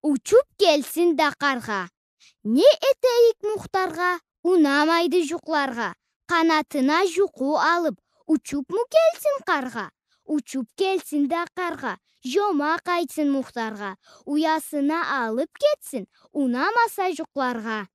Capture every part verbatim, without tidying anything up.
Учуп келсин да къаргъа. Не этейик Мухтаргъа, унамайды жукъларгъа. Къанатына жукъу алып, учупму келсин къаргъа? Учуп келсин да къаргъа, жомакъ айтсын Мухтаргъа. Уясына алып кетсин, унамаса жукъларгъа.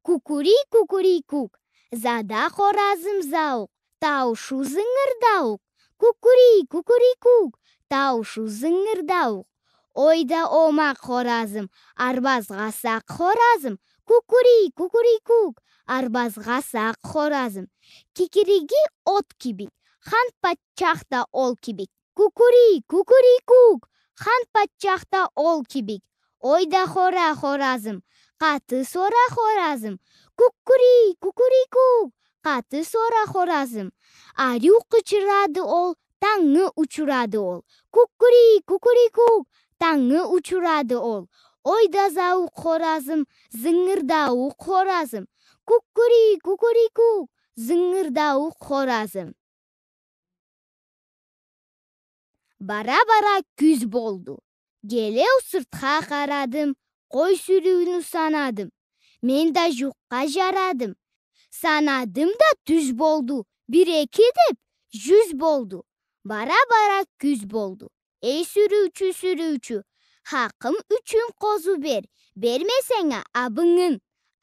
Кукури-кукури-кук, зада хоразым зауукъ, тауушу зынгырдауукъ. Кукури-кукури-кук, тауушу зынгырдауукъ. Ой да омакъ хоразым, арбазгъа сакъ хоразым. Кукури-кукури-кук, арбазгъа сакъ хоразым. Кикириги от кибик, хан патчах да ол кибик. Кукури, кукури-кук, хан патчах да ол кибик. Ой да хора, хоразым, къаты сора, хоразым. Кукури, кукури-кук, къаты сора, хоразым. Ариу къычырады ол, тангы учурады ол. Кукури, кукури-кук, тангы учурады ол. Ой да зауукъ хоразым, зынгырдауукъ хоразым. Кукури, кукури-кук, зынгырдауукъ хоразым. Бара-бара кюз болду. Гелеу сыртха къарадым, къой сюрюуню санадым. Мен да жукъгъа жарадым. Санадым да тюз болду, бир-эки деп, жюз болду. Бара-бара кюз болду. Эй сюрюучю, сюрюучю, хакъым ючюн къозу бер, бермесенг а абынгын,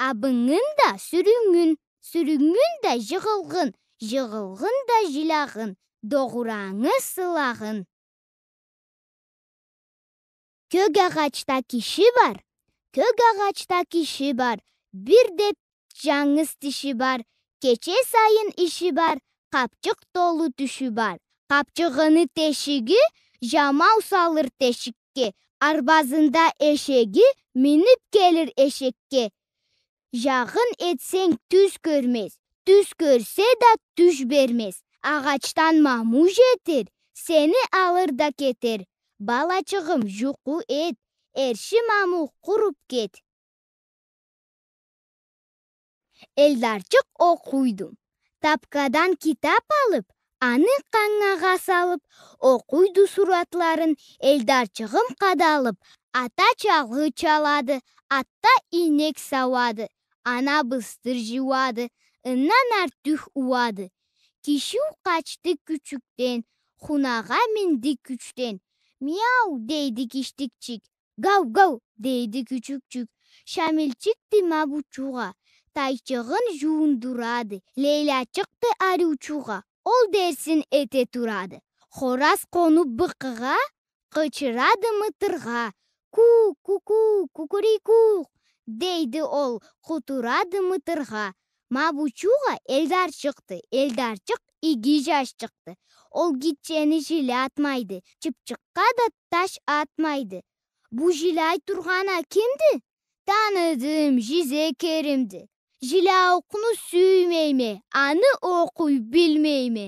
абынгын да сюрюнгюн, сюрюнгюн да жыгъылгъын, жыгъылгъын да жилагъын, догъурангы сылагъын. Кёк агъачда киши бар, кёк агъачда киши бар, бир деп жангыз тиши бар, кече сайын иши бар, къапчыкъ толу тюшю бар. Къапчыгъыны тешиги жамау салыр тешикге, арбазында эшеги минип келир эшекге. Жагъын этсенг, тюз кёрмез, тюз кёрсе да тюш бермез. Агъачдан маму жетир, сени алыр да кетер. Балачыгъым, жукъу эт, эрши маму къуруп кет. Элдарчыкъ окъуйду. Тапкадан китап алып, аны къангагъа салып, окъуйду суратларын, Элдарчыгъым къадалып. Ата чалгъы чалады, атда ийнек сауады, ана быстыр жууады, ындан артюх ууады. Кишиу къачды кючюкден, хунагъа минди кючден. «Мяу!» — дейди киштикчик. «Гау-гау!» — дейди кючюкчюк. Шамилчикди ма бучугъа, тайчыгъын жуундурады, Лейлячыкъды ариучугъа, ол дерсин эте турады. Хораз къонуп быкъыгъа, къычырады мытыргъа. «Ку-ку-ку, кукури-кух!» — дейди ол, къутурады мытыргъа. Ма бучугъа Элдарчыкъды, Элдарчыкъ иги жашчыкъды. Ол гитчени жилятмайды, чыпчыкъгъа да таш атмайды. «Бу жиляй тургъан а кимди?» «Таныдым, жизе Керимди. Жиляукъну сюймейме, аны окъуй билмейме».